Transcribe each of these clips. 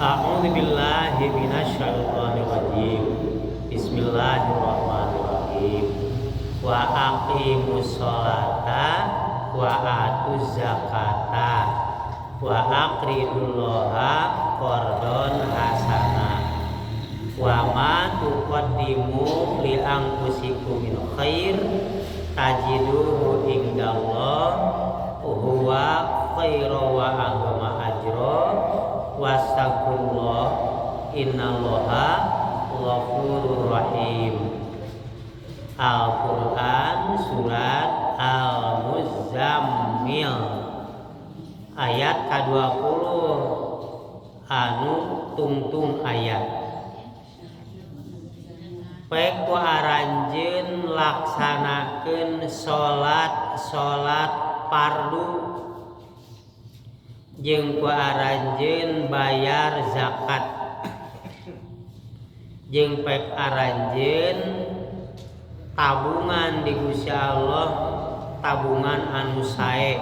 A'udzu billahi minasyaitonir rajim. Bismillahirrahmanirrahim. Wa aqimus sholata wa atuz zakata wa aqridullaha qardon hasana wa ma tuqaddimu li anfusikum min khair tajiduhu indallah huwa khairu wa a'zama ajra wastaghfirullah innallaha ghafurur rahim. Al-Quran surat Al-Muzammil ayat ke-20 anu tungtung ayat. Pek ku aranjeun laksanakeun salat fardu jeung ku aranjeun bayar zakat jeung pek aranjeun tabungan di Gusti Allah, tabungan anu sae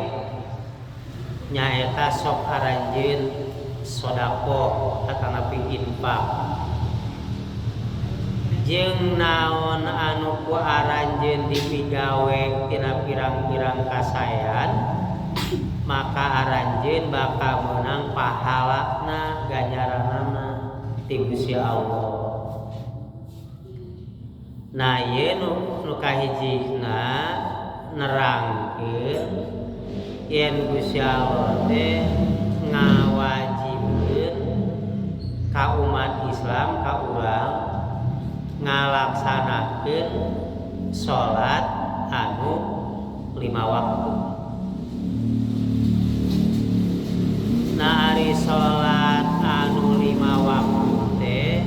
nyaeta sok aranjeun sedekah atanapi infak jeung naon anu ku aranjeun dipigawe tina pirang-pirang kasaean maka aranjeun bakal meunang pahalana ganjaranana ti Gusti Allah. Nah ieu nu kahijina nerangkeun yen Gusti Allah teh ngawajibkeun ka umat Islam ka urang ngalaksanakeun salat anu 5 waktu. Nah ari salat anu 5 waktu teh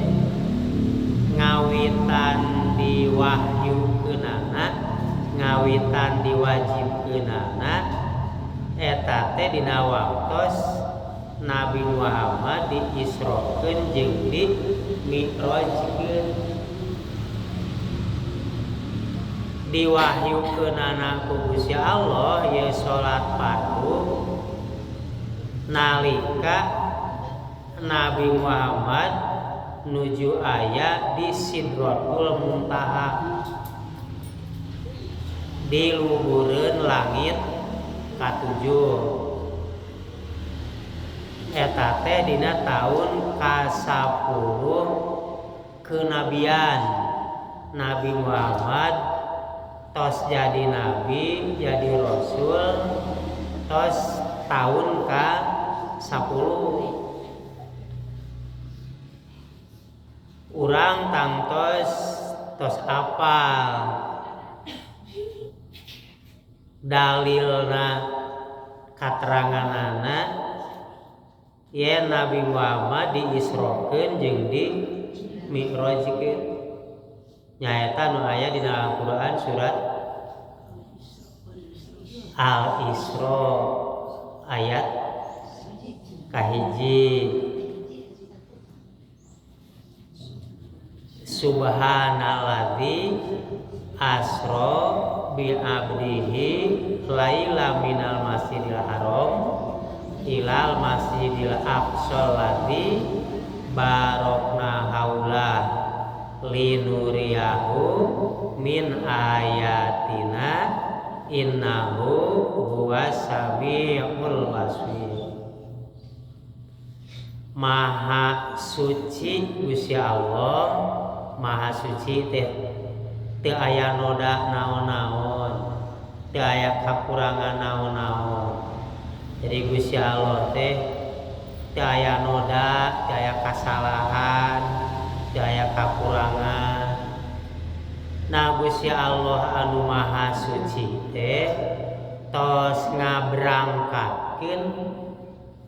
ngawitan diwahyukeunana, ngawitan diwajibkeunana eta teh dina waktos Nabi Muhammad diisrokeun jeung di mi'rajkeun. Diwahyukeunana ku Gusti Allah ye salat fardu nalika Nabi Muhammad nuju aya di Sidratul Muntaha di luhureun langit katujuh eta teh dina taun ka-10 kenabian Nabi Muhammad tos jadi nabi jadi rasul tos tahun ka-10. Urang tangtos tos apal dalilna kateranganana yen Nabi Muhammad diisrokeun jeung di mi'rajkeun nyaeta nu aya dina Al-Qur'an surat Al-Isra ayat kahiji. Subhanalladzi asra bi abdihi laila minal masjidil haram ilal masjidil aqsa alladzi barokna haula linuriyahu min ayatina innahu huwas samiul basir. Maha suci Gusti Allah, maha suci teh teu aya noda naon-naon, teu aya kakurangan naon-naon. Jadi Gusti Allah teh teu aya noda, teu aya kasalahan, teu aya kakurangan. Nah Gusti Allah anu maha suci teh tos ngabrangkatkeun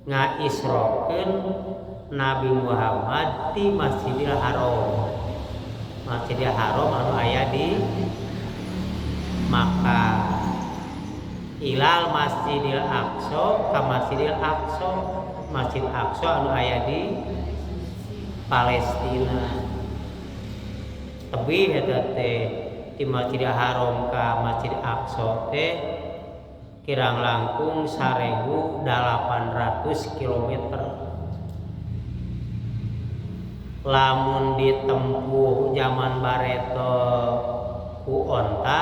ngaisrokeun Nabi Muhammad di Masjidil Haram. Masjidil Haram anu aya di Makkah. Ilal Masjidil Aqsa ka Masjidil Aqsa, Masjid Aqsa anu aya di Palestina. Tebih eta teh di Masjidil Haram ka Masjid Aqsa teh kirang langkung 1.800 kilometer. Lamun ditempuh zaman bareto ku onta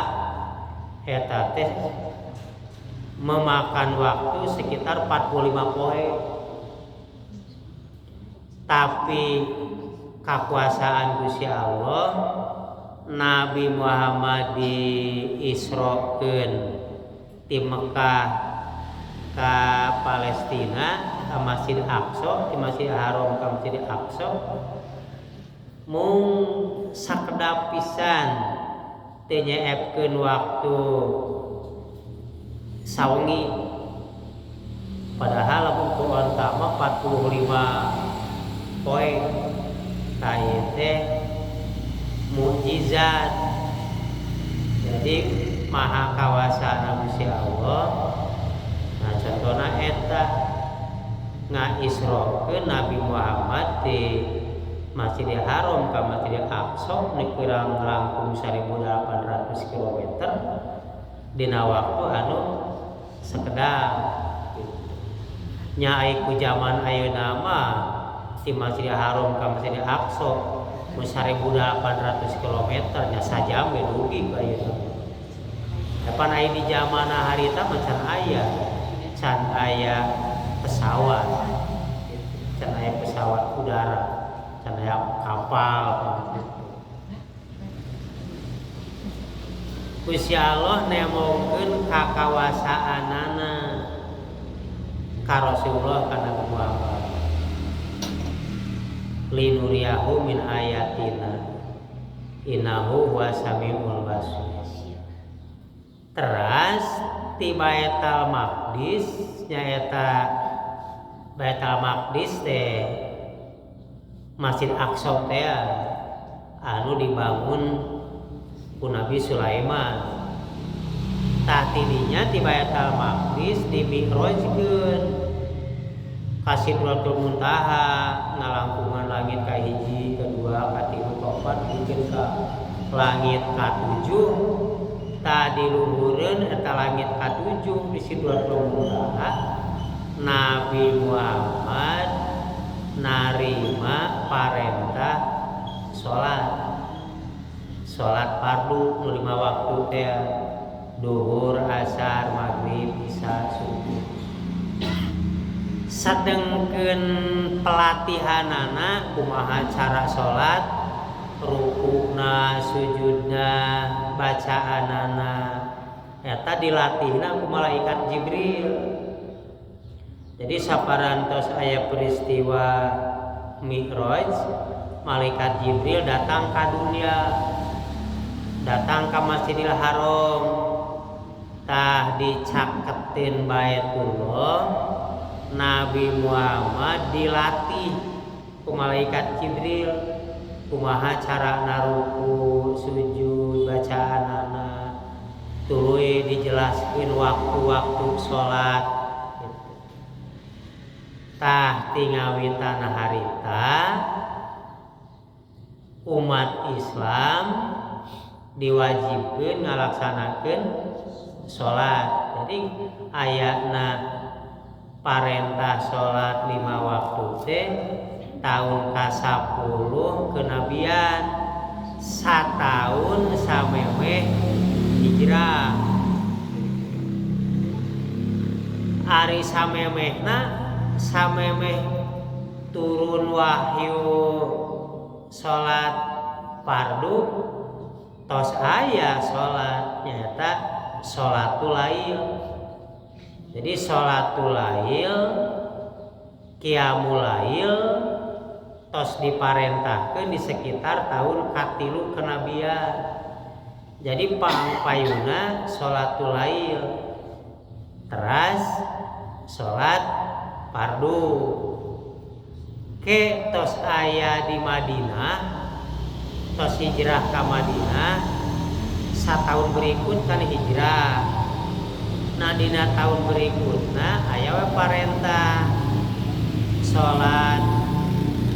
eta teh memakan waktu sekitar 45 poe. Tapi kakuasaan Gusti Allah, Nabi Muhammad diisrokeun di Mekah ka Palestina, ka Masjid Aqsa, di Masjid Haram ka Masjid Aqsa mung sakedap pisan, teu nyeepkeun waktu sawengi. Padahal lamun ku onta mah 45 poe. Tah ieu teh mukjizat. Jadi maha kawasana Gusti Allah. Nah, contohna eta ngaisrokeun Nabi Muhammad di Masjidil Haram ka Masjidil Aqsa nu kirang langkung 1800 km dina waktu anu sakedap gitu. Nya ai ku zaman ayeuna mah di Masjidil Haram ka Masjidil Aqsa nu 1800 km nya sajam ge dugi ka ayeuna. Kapan aya di zaman harita mah can aya pesawat gitu. Can aya pesawat udara, can aya kapal gitu. Gusti Allah nemongkeun kakawasaanana ka Rasulullah, ka Nabi Muhammad. Linuriyahu min ayatina innahu huwas samiul basir. Teras ti Baitul Maqdis, nyaeta Baitul Maqdis teh Masjid Aqsa teh anu dibangun ku Nabi Sulaiman. Tah tidinya ti Baitul Maqdis dimi'rajkeun ka Sidratul Muntaha, ngalangkungan langit ka hiji, kedua, katilu, kaopat, mungkin ka langit ka-7. Tah diluhureun eta langit ka-7 di Sidratul Muntaha, Nabi Muhammad narima parentah salat. Salat fardu nu 5 waktu teh, duhur, asar, maghrib, isya, subuh. Sadengkeun pelatihanana kumaha cara salat, rukuna, sujudna, bacaanana eta dilatihna ku malaikat Jibril. Jadi saparantos aya peristiwa Mi'raj, malaikat Jibril datang ka dunia, datang ka Masjidil Haram, tah dicaketin Baitullah, Nabi Muhammad dilatih ku malaikat Jibril kumaha cara naruku, sujud, bacaanana, tuluy dijelaskeun waktu-waktu salat gitu. Tah tingawitan harita umat Islam diwajibkeun ngalaksanakeun salat. Jadi ayatna parentah salat 5 waktu teh tahun ka-10 kenabian, sataun samemeh hijrah. Ari samemehna, samemeh turun wahyu salat fardu tos aya salat nyaeta salatul lail. Jadi salatul lail, qiyamul lail tos diparentahkeun di sekitar tahun katilu kenabian. Jadi pangpayuna salatul lail, teras salat fardu. Ke tos aya di Madinah, tos hijrah ka Madinah, satahun berikut kan hijrah. Nah dina tahun berikutna aya we parentah salat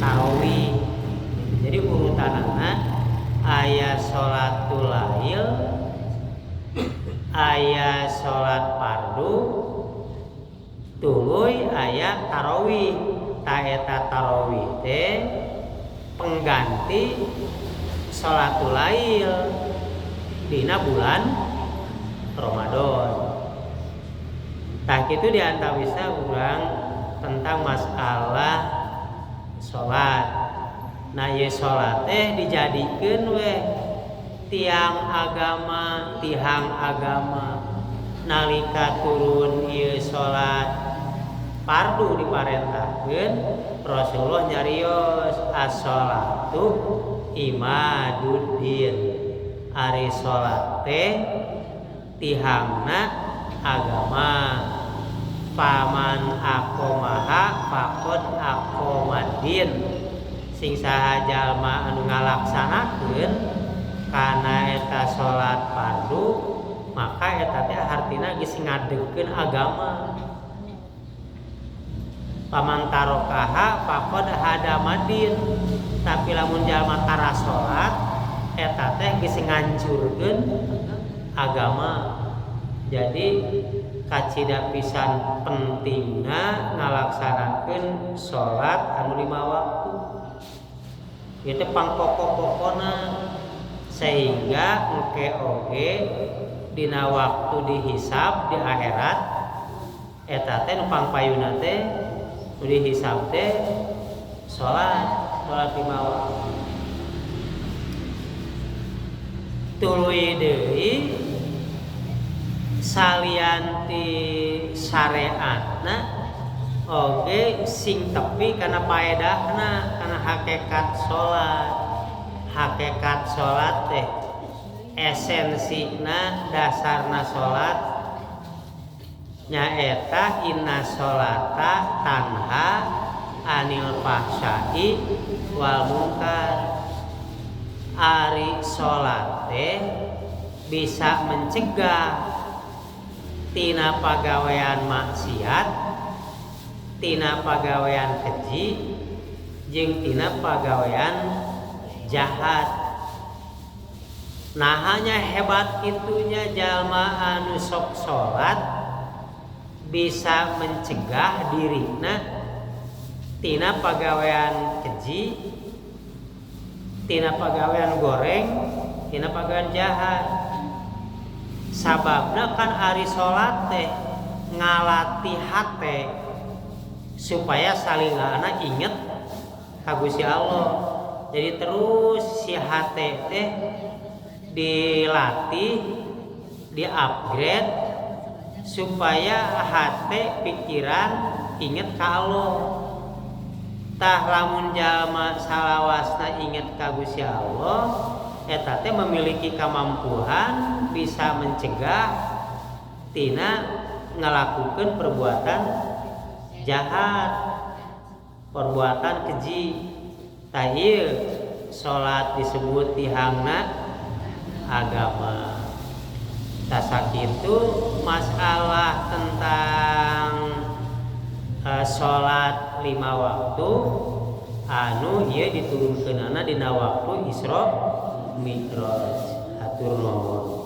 tarawih. Jadi urutanana aya salatul lail, aya salat fardu, tuluy aya tarawih. Ta eta tarawih teh pengganti sholatul lail dina bulan Ramadan. Tah kitu diantawisna urang tentang masalah salat. Nah ieu salat teh dijadikeun weh tiang agama, tihang agama. Nalika turun ieu salat fardu diparentahkeun, Rasulullah nyarios as-sholatu imaduddin. Ari salat teh tihangna agama. Paman aqomaha faqad aqomaddin. Sing saha jalma anu ngalaksanakeun kana eta salat fardu, maka eta teh hartina geus ngadegkeun agama. Paman tarokaha faqad hadamadin. Tapi lamun jalma tara salat eta teh geus ngancurkeun agama. Jadi kacida pisan pentingna ngalaksanakeun salat anu 5 waktu. Itu pangpokok-pokona sehingga engke oge dina waktu dihisab di akhirat eta teh nu pangpayuna teh nu dihisab teh salat 5 waktu. Tuluy deui salian ti syariatna oge sing tepi kana paedahna, kana hakikat salat. Hakikat salat teh esensina dasarna salat nyaeta inna sholata tanha anil fahsya'i wal munkar. Ari salat teh bisa mencegah tina pagawean maksiat, tina pagawean keji, jeung tina pagawean jahat. Nah hanya hebat itunya jalma anu sok salat bisa mencegah dirina tina pagawean keji, tina pagawean goreng, tina pagawean jahat. Sababna kan ari salat teh ngalatih hate supaya salilana inget ka Gusti Allah. Jadi terus si hate teh dilatih, di-upgrade supaya hate pikiran inget ka Allah. Tah lamun jalma salawasna inget ka Gusti Allah, eta teh memiliki kemampuan bisa mencegah tina ngalakukeun perbuatan jahat, perbuatan keji. Tah ieu salat disebut tihangna agama. Tah sakitu masalah tentang salat 5 waktu anu ieu diturunkeunana dina waktu Isra Mi'raj. Hatur nuhun.